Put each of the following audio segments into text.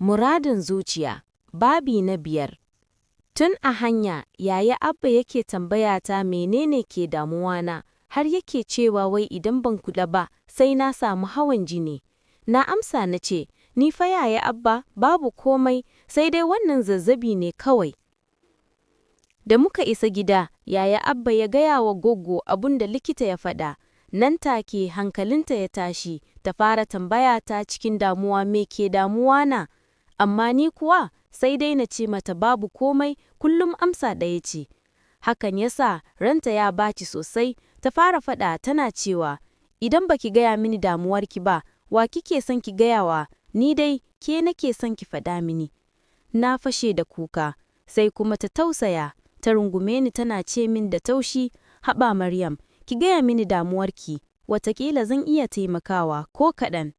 Muradin zuciya, babi na 5. Tun a hanya, Yaya Abba yake tambaya ta menene ke damuwana, har yake cewa wai idan ban kula ba sai na samu hawan jini. Na amsa na ce, ni fa Yaya Abba babu komai, sai dai wannan zazzabi ne kawai. Da muka isa gida, Yaya Abba ya gaya wa Goggo abun da likita ya faɗa. Nan take hankalinta ya tashi, ta fara tambaya ta cikin damuwa me ke damuwa na. Amma ni kuwa sai dai na ce mata babu komai, kullum amsa ɗaya ce. Hakan ya sa ranta ya baci sosai, ta fara faɗa tana cewa, idan baki gaya mini damuwarki ba, wa kike son ki gayawa? Ni dai ke nake son ki faɗa mini. Na fashe da kuka, sai kuma ta tausaya, ta rungume ni tana ce min da taushi, haba Maryam, ki gaya mini damuwarki, watakila zan iya taimakawa ko kaɗan.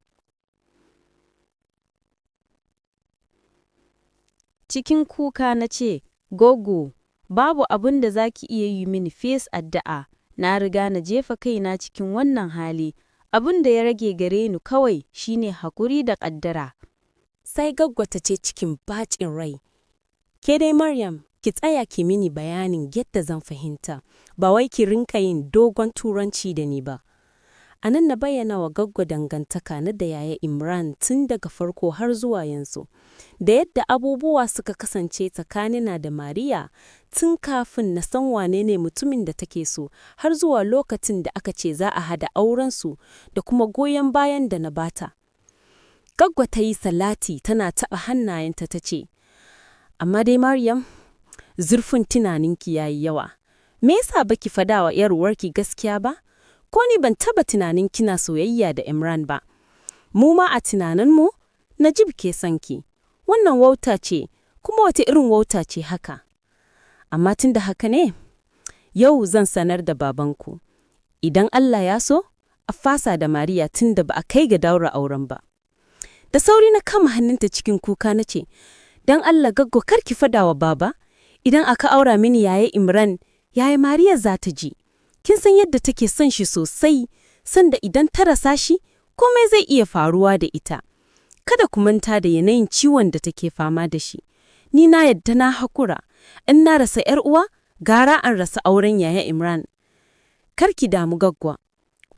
Cikin kuka na ce, Goggo, babu abin da za ki iya yi mini fes addu'a, na riga na jefa kaina cikin wannan hali, abin da ya rage gare ni kawai shine hakuri da ƙaddara. Sai Goggo ta ce cikin bacin rai, ke dai Maryam, ki tsaya ki mini bayanin yadda zan fahimta, ba wai ki rinka yin dogon turanci da ni ba. A nan na bayyana wa Goggo dangantaka na da Yaya Imran tun daga farko har zuwa yanzu, da yadda abubuwa suka kasance tsakanina da Mariya tun kafin na san wane ne mutumin da take so har zuwa lokacin da aka ce za a hada aurensu da kuma goyon bayan da na bata. Goggo ta yi salati tana taɓa hannayenta ta ce, amma dai Maryam, zurfin tunaninki ya yi yawa. Me yasa baki faɗa wa 'yar uwarki gaskiya ba? Ko ni ban taba tunanin kina soyayya da Imran ba. Mu ma a tunaninmu, Najib ke son ki. Wannan wauta ce, kuma wata irin wauta ce haka. Amma tun da haka ne, yau zan sanar da babanku. Idan Allah ya so, a fasa da Mariya tun da ba a kai ga daura auren ba. Da sauri na kama hannunta cikin kuka na ce, don Allah Goggo kar ki fada wa baba, idan aka aura mini Yaya Imran, Yaya Mariya za ta ji. Kin san yadda take son shi sosai, sanda idan ta rasa shi, komai zai iya faruwa da ita. Kada ku manta da yanayin ciwon da take fama da shi. Ni na yadda na hakura, in na rasa 'yar uwa, gara an rasa auren Yaya Imran. Kar ki damu Goggo,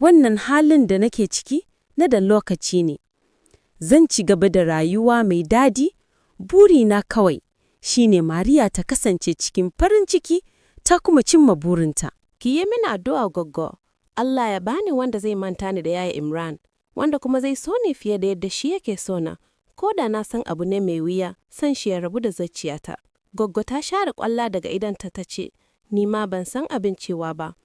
wannan halin da nake ciki na da lokaci ne. Zan ci gaba da rayuwa mai dadi, burina kawai shine Mariya ta kasance cikin farin ciki ta kuma cimma burinta. Ki yi mini addu'a Goggo, Allah ya bani wanda zai manta ni da Yaya Imran, wanda kuma zai so ni fiye da yadda shi yake so na, ko da na san abu ne mai wuya, san shi ya rabu da zuciyata. Goggo ta share ƙwalla daga idonta ta ce, ni ma ban san abin cewa ba.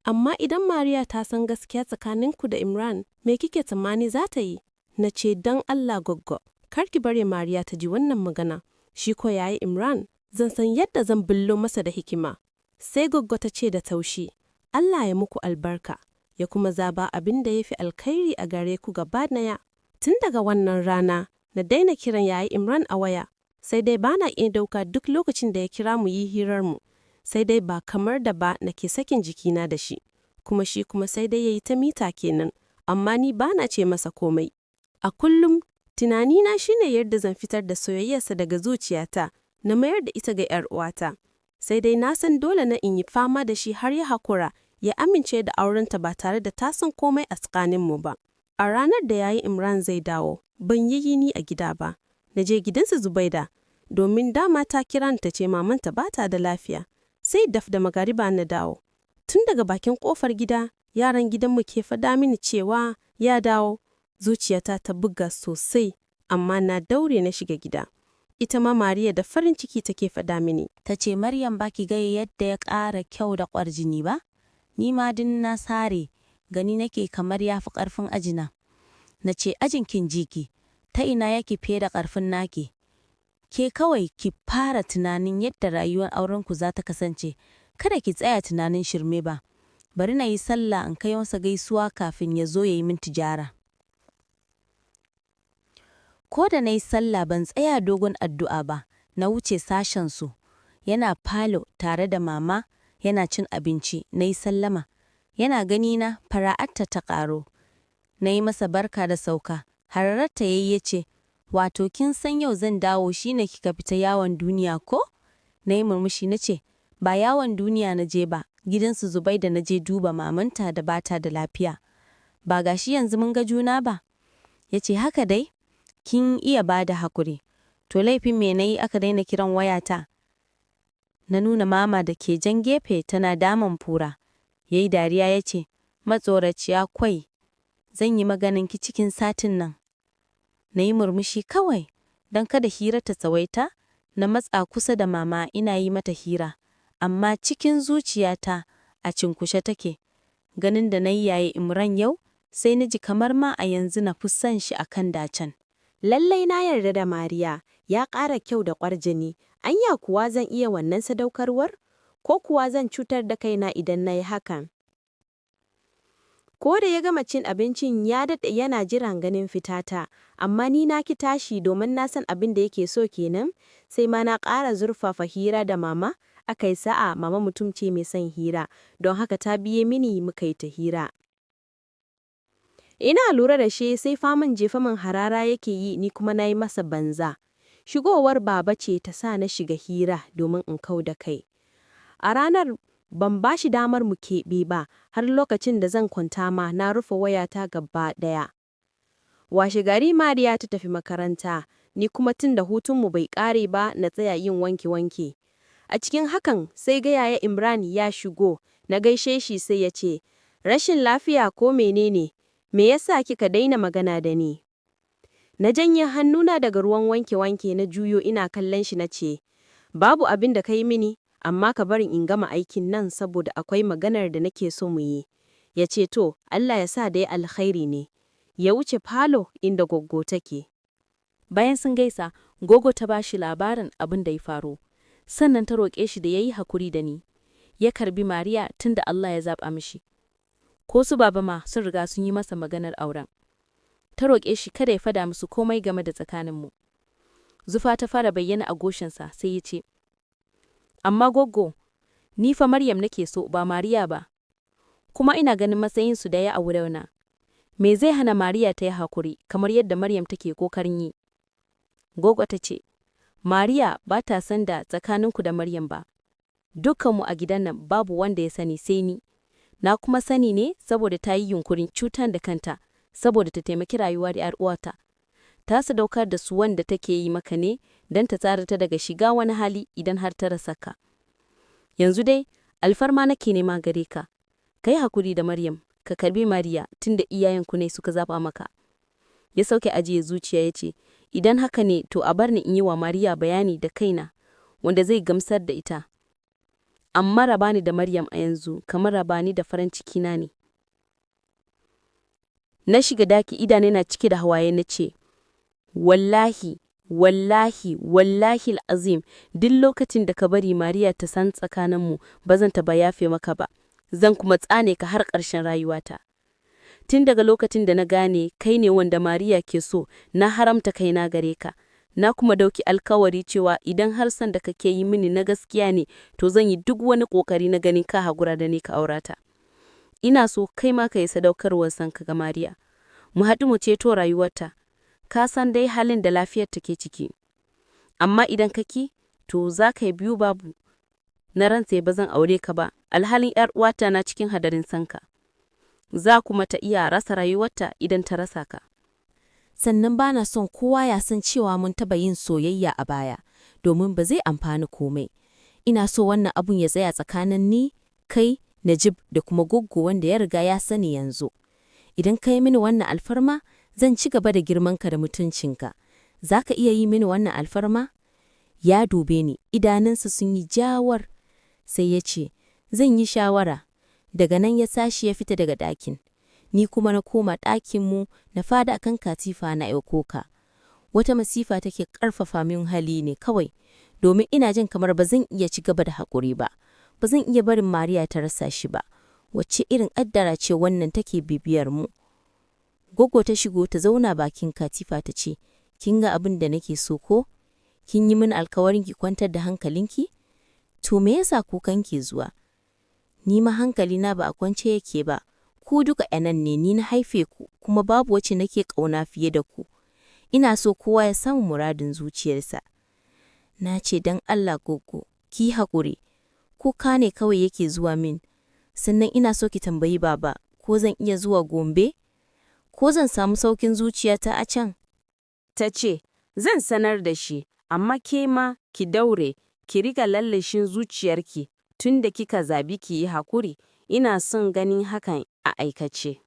Amma idan Mariya ta san gaskiya tsakaninku da Imran, me kike tsammani za ta yi? Na ce don Allah Goggo, kar ki bari Mariya ta ji wannan magana. Shi ko Yaya Imran, zan san yadda zan bullo masa da hikima. Sai Goggo ta ce da taushi, Allah ya muku albarka, ya kuma zaba abin da ya fi alkhairi a gare ku gaba ɗaya. Tun daga wannan rana, na daina kiran Yaya Imran a waya, sai dai bana iya dauka duk lokacin da ya kira mu yi hirarmu, sai dai ba kamar da ba nake sakin jikina da shi, kuma shi kuma sai dai ya yi ta mita kenan, amma ni bana ce masa komai. A kullum, tunanina shine yadda zan fitar da soyayyarsa daga zuciyata, na mayar da ita ga 'yar uwata. Sai dai na san dole na in yi fama da shi har ya hakura, ya amince da aurenta ba tare da ta san komai a tsakaninmu ba. A ranar da Yaya Imran zai dawo, ban yi yini a gida ba. Na je gidansu Zubaida, domin dama ta kira ni ta ce mamanta ba ta da lafiya. Sai daf da magariba na dawo. Tun daga bakin kofar gida, yaran gidanmu ke faɗa mini cewa ya dawo. Zuciyata ta buga sosai, amma na daure na shiga gida. Ita ma Mariya da farin ciki take faɗa mini. Ta ce, Maryam ba ki ga yadda ya ƙara kyau da ƙwarjini ba? Ni ma din na sare, gani nake kamar ya fi ƙarfin ajina. Na ce, ajin kin jiki, ta ina yake fiye da ƙarfin naki? Ke kawai ki fara tunanin yadda rayuwar aurenku za ta kasance, kada ki tsaya tunanin shirme ba. Bari na yi sallah in kai masa gaisuwa kafin ya zo ya yi min tijara. Ko da na yi sallah ban tsaya dogon addu'a ba, na wuce sashensu. Yana falo tare da mama yana cin abinci, na yi sallama. Yana ganina fara'arta ta ƙaru. Na yi masa barka da sauka, hararta yayi ya ce, Wato kin san yau zan dawo shine kika fita yawon duniya ko? Na yi murmushi na ce, ba yawon duniya na je ba, gidansu Zubaida na je duba mamanta da bata da lafiya. Ba gashi yanzu mun ga juna ba. Ya ce haka dai, kin iya ba da hakuri. To laifin me na yi aka daina kiran wayata? Na nuna mama da ke jan gefe tana daman fura. Ya yi dariya ya ce, matsoraciya kwai, zan yi maganin ki cikin satin nan. Na yi murmushi kawai, don kada hira ta tsawaita, na matsa kusa da mama ina yi mata hira, amma cikin zuciyata a cinkushe take. Ganin da na yi Yaya Imran yau, sai na ji kamar ma a yanzu na fi son shi a kan dacen. Lallai na yarda da Mariya, ya ƙara kyau da ƙwarjini, anya kuwa zan iya wannan sadaukarwar? Ko kuwa zan cutar da kaina idan na yi hakan? Ko da ya gama cin abincin ya daɗe yana jiran ganin fitata, amma ni na ki tashi domin na san abin da yake so kenan, sai ma na ƙara zurfafa hira da mama, aka yi sa'a mama mutum ce mai son hira, don haka ta biye mini muka yi ta hira. Ina lura da shi sai faman jefa min harara yake yi, ni kuma na yi masa banza. Shigowar baba ce ta sa na shiga hira domin in kau da kai. A ranar ban ba shi damar mu keɓe ba, har lokacin da zan kwanta ma na rufe wayata gaba ɗaya. Washe gari Mariya ta tafi makaranta, ni kuma tun da hutunmu bai ƙare ba na tsaya yin wanke-wanke. A cikin hakan sai ga Yaya Imran ya shigo, na gaishe shi sai ya ce, rashin lafiya ko menene? Me yasa kika daina magana da ni? Na janye hannuna daga ruwan wanke-wanke na juyo ina kallon shi na ce, babu abin da ka yi mini, amma ka bari in gama aikin nan saboda akwai maganar da nake so mu yi. Ya ce to, Allah ya sa dai alkhairi ne. Ya wuce falo inda goggo take. Bayan sun gaisa, Gogo ta ba shi labarin abin da ya faru. Sannan ta roƙe shi da ya yi hakuri da ni. Ya karbi Mariya tun da Allah ya zaɓa mishi. Ko su baba ma sun riga sun yi masa maganar auren. Ta roƙe shi kada ya fada musu komai game da tsakaninmu. Zufa ta fara bayyana a goshinsa sai ya ce, amma goggo, ni fa Maryam nake so ba Mariya ba. Kuma ina ganin matsayin su daya a wurina. Me zai hana Mariya ta yi hakuri kamar yadda Maryam take kokarin yi? Goggo ta ce, Mariya ba ta san da tsakaninku da Maryam ba. Dukkanmu a gidan nan babu wanda ya sani sai ni. Na kuma sani ne saboda ta yi yunkurin cutar da kanta, saboda ta taimaki rayuwar 'yar uwarta. Ta sadaukar da su wanda take yi maka ne don ta tsara ta daga shiga wani hali idan har ta rasa ka. Yanzu dai, alfarma nake nema gare ka. Ka yi hakuri da Maryam, ka karbi Mariya tunda iyayenku ne suka zaba maka. Ya sauke ajiye zuciya ya ce, idan haka ne to a bar ni in yi wa Mariya bayani da kaina, wanda zai gamsar da ita. Amma raba ni da Maryam a yanzu kamar raba ni da farin cikina ne. Na shiga daki idane na cike da hawaye na ce, wallahi, wallahi, wallahi azim, duk lokacin da ka bari Mariya ta san tsakaninmu ba zan taɓa yafe maka ba, zan kuma tsane ka har ƙarshen rayuwata. Tun daga lokacin da na gane kai ne wanda Mariya ke so, na haramta kaina gare ka. Na kuma dauki alkawari cewa idan har san da kake yi mini na gaskiya ne, to zan yi duk wani kokari na ganin ka hakura da ni ka aurata. Ina so kai ma ka yi sadaukarwar sanka ga Mariya. Mu haɗu mu ceto rayuwarta. Ka san dai halin da lafiyar take ciki. Amma idan ka ki, to za ka yi biyu babu. Na rantse ba zan aure ka ba, alhalin 'yar uwata na cikin hadarin sanka. Za kuma ta iya rasa rayuwarta idan ta rasa ka. Sannan ba na son kowa ya san cewa mun taɓa yin soyayya a baya, domin ba zai amfani komai. Ina so wannan abun ya tsaya tsakanin ni, kai, Najib da kuma Goggo wanda ya riga ya sani yanzu. Idan ka yi mini wannan alfarma, zan ci gaba da girmanka da mutuncinka. Za ka iya yi mini wannan alfarma? Ya dube ni, idanunsa sun yi jawar. Sai ya ce, zan yi shawara. Daga nan ya tashi ya fita daga ɗakin. Ni kuma na koma ɗakinmu na fada akan katifa na kuka. Wata masifa take ƙarfafa min hali ne kawai, domin ina jin kamar ba zan iya ci gaba da haƙuri ba. Ba zan iya barin Mariya ta rasa shi ba. Wacce irin ƙaddara ce wannan take bibiyar mu? Goggo ta shigo ta zauna bakin katifa ta ce, kin ga abin da nake so ko? Kin yi min alkawarin ki kwantar da hankalinki? To me yasa kukan ke zuwa? Ni ma hankalina ba a kwance yake ba. Ku duka ƴanan ne, ni na haife ku, kuma babu wacce nake ƙauna fiye da ku. Ina so kowa ya samu muradin zuciyarsa. Na ce don Allah Goggo, ki haƙuri, kuka ne kawai yake zuwa min. Sannan ina so ki tambayi Baba ko zan iya zuwa Gombe? Ko zan samu saukin zuciyata a can? Ta ce, Zan sanar da shi, amma ke ma ki daure, ki riƙa lallashin zuciyarki tun da kika zabi ki yi haƙuri, ina son ganin hakan a aikace.